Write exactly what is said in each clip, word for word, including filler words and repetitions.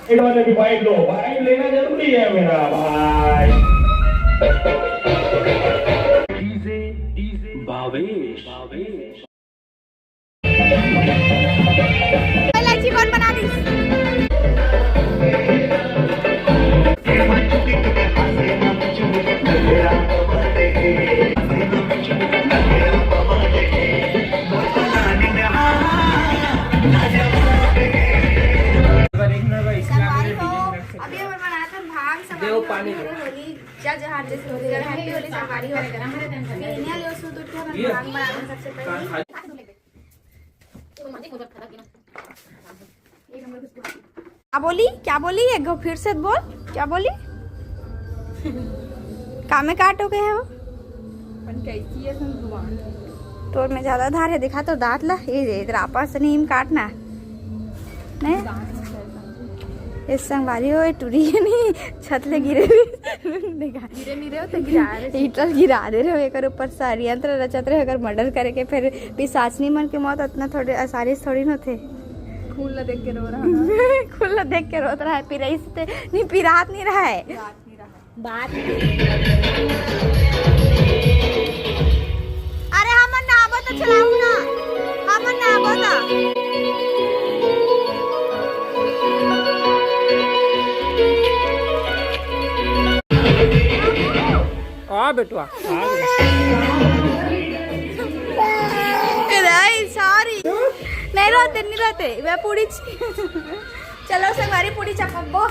एक बार अभी भाई लो, भाई लेना जरूरी है मेरा भाई। भावेश। इलायची कौन बना दी? संगवारी हो, अभी हमर मनाथन भांग संगवारी हो, होली, जय जोहार, जय श्री कृष्ण, हैप्पी होली संगवारी हो। बिहनिया ले सुत उठ के हमन भांग बनाथन सबसे पहले। क्या बोली, क्या बोली, एक गो फिर से बोल, क्या बोली? कामे काटो के है वो? अपन कैसी है संगवारी? तोर में ज्यादा धार है, दिखा तो दांत ला। ये दे, इधर आपस से नीम काटना। नहीं? दांत में कैसा? ये संगवारी हो, ये टूरी है नहीं, छत ले गिरे। देखा। गिरे नहीं रहे हो तो गिरा रहे। ईंट ल गिरा दे रहे हो, एकर ऊपर षड्यंत्र रचत रहे, एकर मर्डर करे के, फिर पिशाचनी मन के मौत इतना थोड़े आसानी से थोड़ी न होथे। खून ला देख के रो रहा है। खून ला देख के रोत रहा है, पिराई से ते नहीं, पिरात नहीं रहा है। बात। अरे हमन ना आबो तो चलाऊ ना, हमन ना आबो तो। आ बेटवा, आ। ए, नहीं, सॉरी। नहीं रोते, नहीं रोते। मैं पूरी च-, चलो, संगवारी पूरी चपकबो।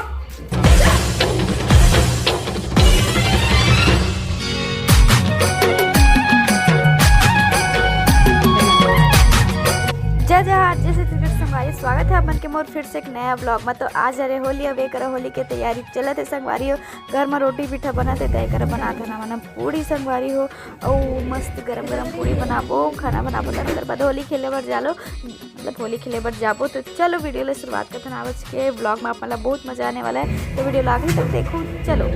जय जय, आज जैसे क्रिकेट संगवारी, स्वागत है अपन के मोर फिर से एक नया ब्लॉग में। तो आज अरे होली, अब एक होली के तैयारी चलत है संगवारी हो। घर में रोटी पीठा बनत है, तो एक बनात है ना, मतलब पूरी संगवारी हो। अउ मस्त गरम गरम पूरी बनाबो, खाना बनाबो, तब ओकर बाद होली खेले बर जालो, मतलब होली खेले बर जाबो। तो चलो वीडियो ले शुरुआत करथन। आज के ब्लॉग में आप मन ला बहुत मजा आने वाला है, तो वीडियो ला आखिरी तक देखो। चलो।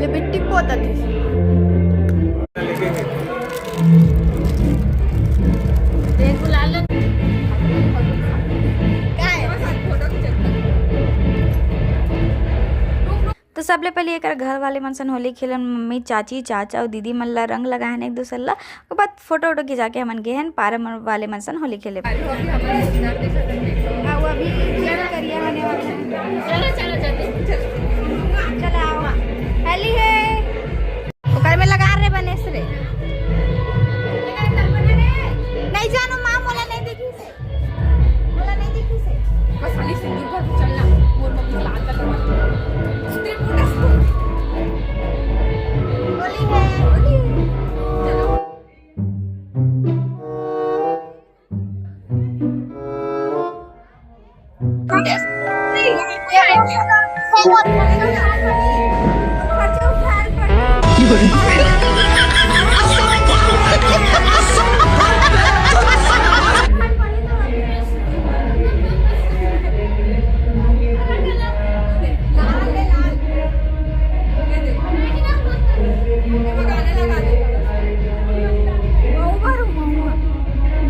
लिपस्टिक बहुत अच्छी। तो सबले पहले एकर घर वाले मन सन होली खेलन, मम्मी, चाची, चाचा अउ दीदी मन ला रंग लगाए हन एक दूसर ला। ओकर बाद फोटो वोटो खिंचा के हमन गे हन, पारा मन वाले मन सन होली खेले। अउ अभी करिया होने वाला है। चलो, चलो, जल्दी। चलो, आओ। होली है। ओकर में लगा रे बनेस रे। नहीं जानो माँ, मोला नहीं देखी से। मोला नहीं देखी से। बस खाली सिंदूर भर के चलना। मोर मम्मी लाल कलर वाली। तेरे को दस को। होली है। होली है। चलो।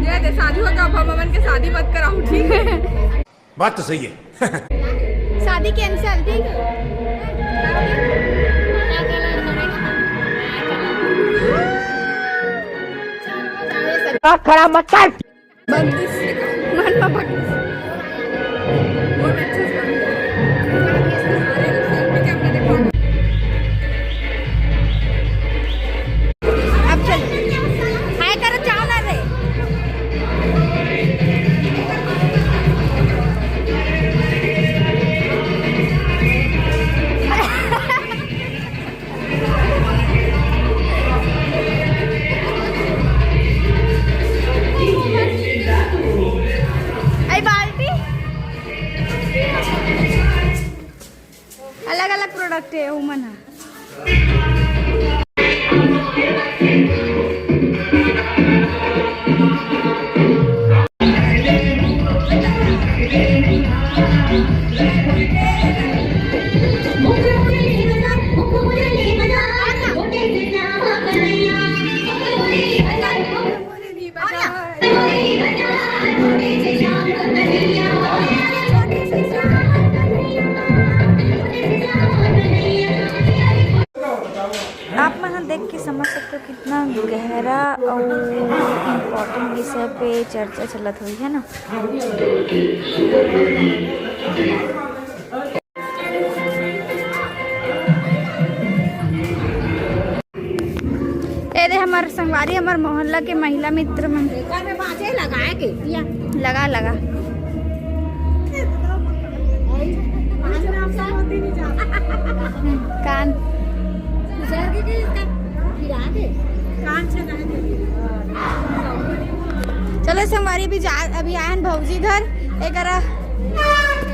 ये दे, शादी होगा, अब हम अमन के शादी मत कराओ, ठीक है? बात तो सही है। शादी कैंसिल, ठीक है? खड़ा मत कर। बत्तीस, मन में बत्तीस। बहुत अच्छे से बन गया। अब चल, हाय करो, जाओ ना रे। कितना गहरा अउ important विषय पे चर्चा चलत होही, है ना? ए दे हमर संगवारी, हमर मोहल्ला के महिला मित्र मन। एकर में बाजे लगाए के, या? लगा, लगा। कान। चलो संगवारी, अभी जा, अभी आयन भौजी घर। एकरा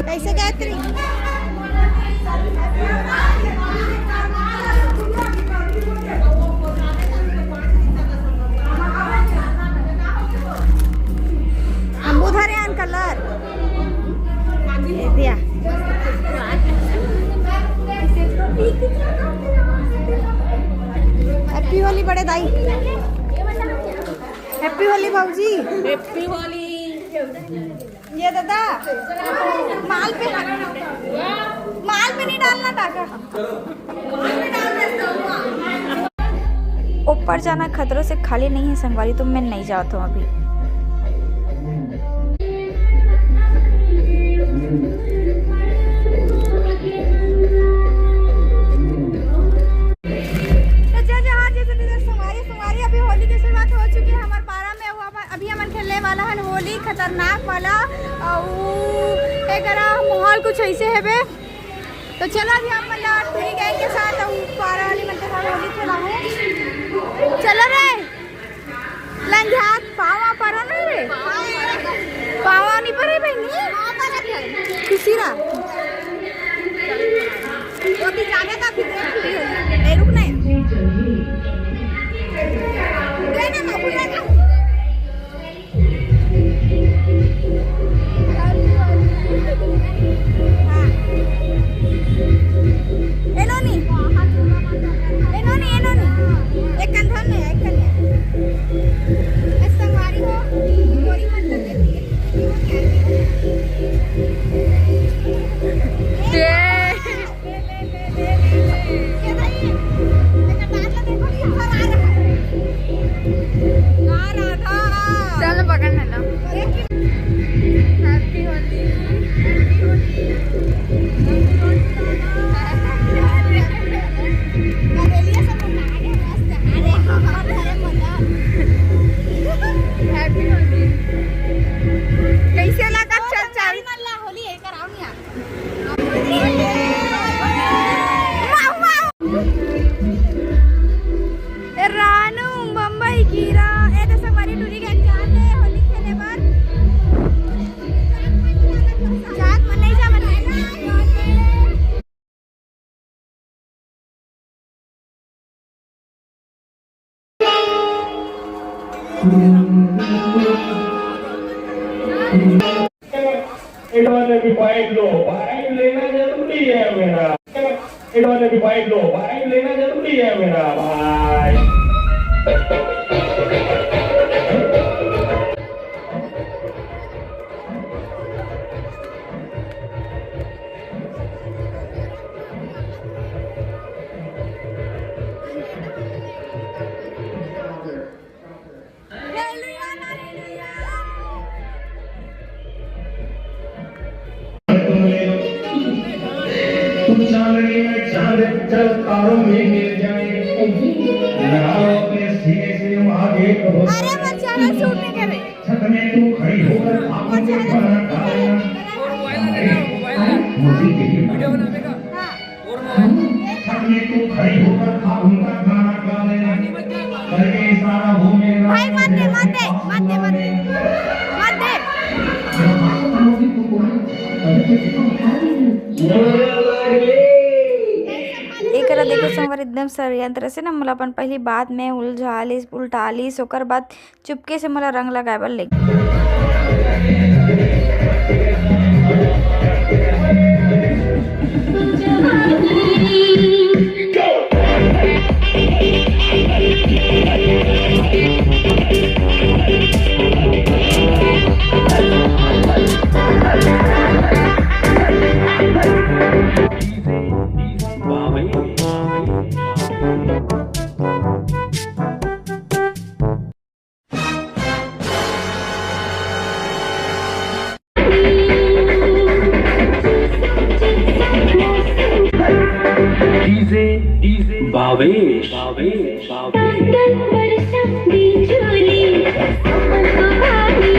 कैसे कहत रही? अम्बू धरे आन कलर। दिया। Happy होली बड़े दाई। Happy होली भौजी। Happy होली। ये दादा, माल पे, माल पे नहीं डालना टाका। ऊपर जाना खतरों से खाली नहीं है संगवारी, तो मैं नहीं जाता हूँ अभी। तो जय जोहार, जय छत्तीसगढ़ संगवारी। संगवारी, अभी होली की शुरुआत हो चुकी है हमारे पारा में। अभी हमन खेलने वाला है होली खतरनाक वाला। अउ एकरा माहौल कुछ ऐसे है बे। तो चलो, अभी हम मतलब टूरी गैंग के साथ अउ पारा वाली मन के साथ होली खेला हूँ। चलो रे लंझात, पावा परा नहीं रे, पावा नहीं परे बहनी। खुशी रहा। वो भी जाने का फिर देख लियो। ए, रुक नहीं। दे ना, मैं पूरा ना। हाँ। ए नोनी। ए नोनी, ए नोनी। एक कंधन में, एक कंधन। ए संगवारी हो, गोरी मन कर देती है। ये। चल पकड़ लेना। Happy होली। Happy होली। कैसे लगा? चल, चल। होली है, कराओ नहीं आप। ए रानू बम्बई कीरा, ए तो संगवारी टूरी गैंग जात हे होली खेले बर। जात मन नहीं जा मन। एडवांस अभी बाइक लो, बाइक लेना जरूरी है मेरा। एडवांस अभी बाइक लो, बाइक लेना जरूरी है मेरा भाई। तुम चांदनी में चांद चल तारों में मिल जाए, लगाओ अपने सीने से हम आगे को। अरे, वो चेहरा शूट नहीं करे। छत में तू खड़ी होकर ख्वाबों के बना डालना। अरे, अरे, मुझे यही हाँ। छत में तू खड़ी होकर ख्वाबों का गाना गा देना। करके इशारा वो मेरा भाई, मत दे, मत दे, मत दे, मत दे, मत दे। एकरा देखो संगवारी, एकदम षड्यंत्र से ना मोला अपन पहली बात में उलझा लिस, उल्टा लिस, ओकर बाद चुपके से मोला रंग लगाए बर ले गे। आवेश, आवेश, आवेश। काकन बरसा बिजुली, अपन को पानी।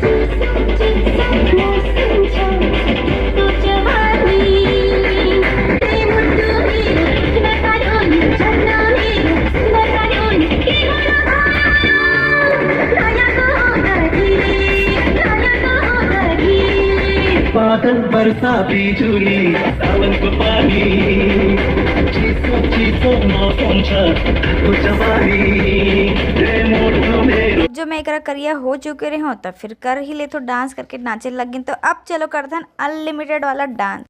चिसो, चिसो, मौसम छा, तो जवानी। ए मुट्ठू मेरो, सुंदर कानून, झरना मेरो, सुंदर कानून। ए मोरो काया को दही, काया को दही। बादल बरसा बिजुली, सावन को पानी, चिसो चिसो मौसम छ, को जवानी, रे मोटो मेरो। जब मैं एकरा करिया हो चुके रहे हो, तब फिर कर ही ले तो डांस करके नाचे लग गई। तो अब चलो करथन अनलिमिटेड वाला डांस।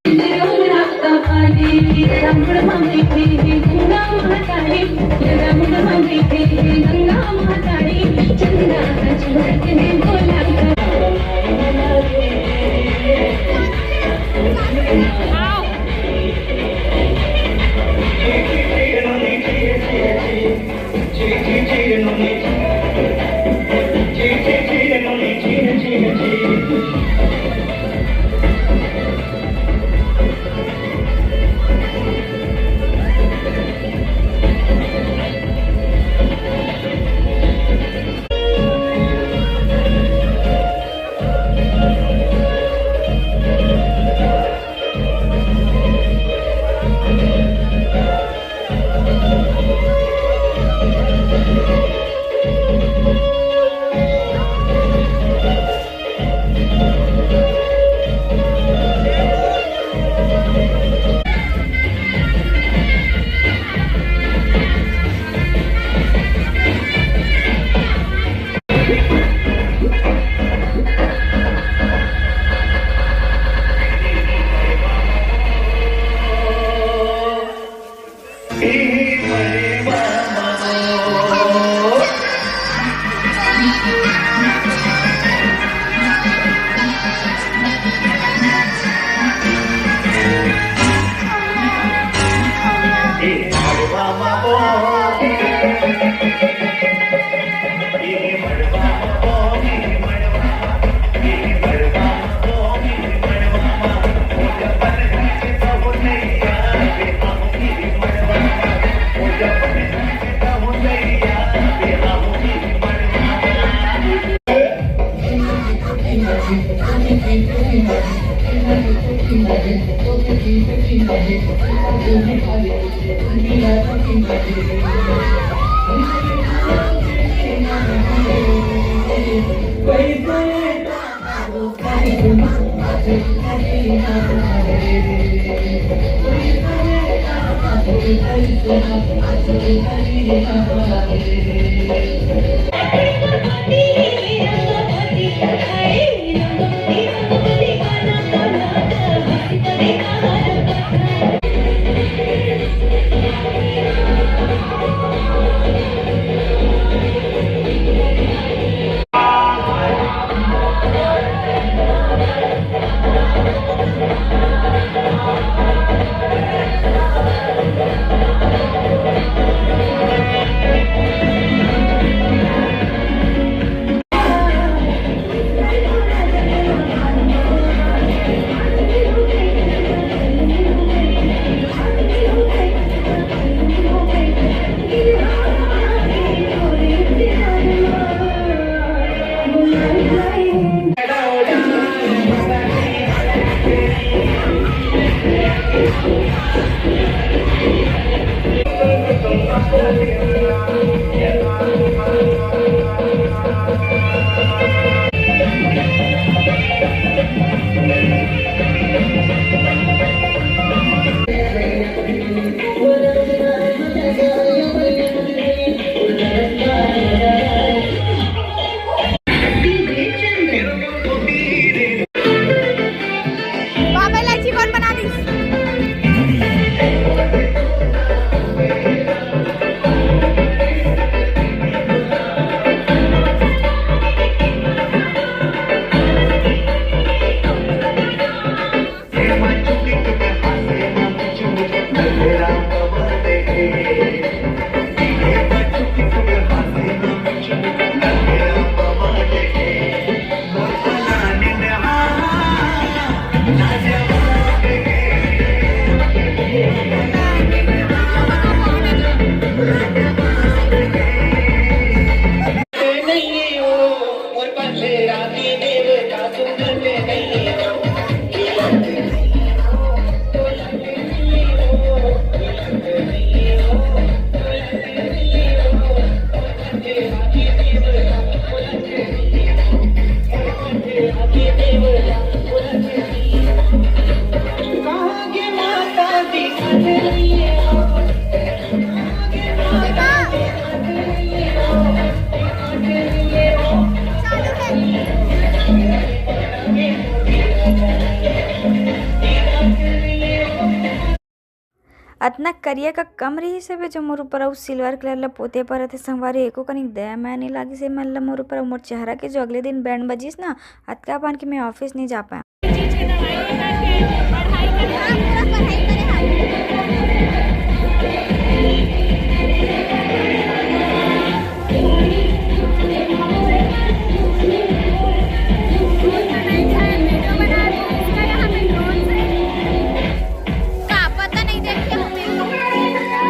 इतना करिया का कम रहिस हे बे, जो मोर ऊपर अउ silver colour ला पोते परत हे संगवारी। एको कनिक दया मया नइ लागिस हे मन ला मोर ऊपर। अउ मोर चेहरा के जो अगले दिन band बजिस ना, अतका पान के मैं office नइ जा पाया।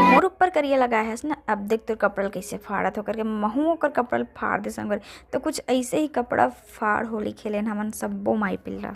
मोर ऊपर करिया लगाए हस ना, अब देख तोर कपड़ा ल कइसे फाड़त हो करके, महूं ओकर कपड़ा ल फाड़ दे संगवारी। तो कुछ ऐसे ही कपड़ा फाड़ होली खेलेन हमन सब्बो माई पिल्ला।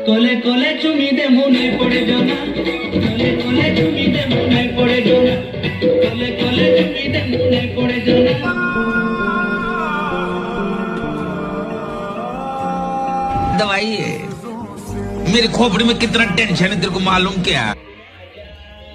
कोले कोले चुमी दे मुँह नहीं पड़े जो ना, कोले कोले चुमी दे मुँह नहीं पड़े जो ना, कोले कोले चुमी दे मुँह नहीं पड़े जो ना। दवाई है। मेरी खोपड़ी में कितना tension है, तेरे को मालूम क्या?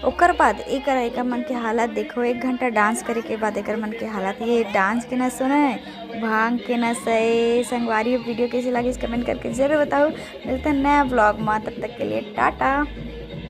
ओकर बाद एकर एकर मन के हालत देखो, एक घंटा dance करे के बाद एकर मन के हालत, ये dance के नशा ना है, भांग के नशा है। संगवारी, video कैसे लगिस comment करके जरूर बताओ। मिलते हैं नया vlog में, तब तक के लिए टाटा।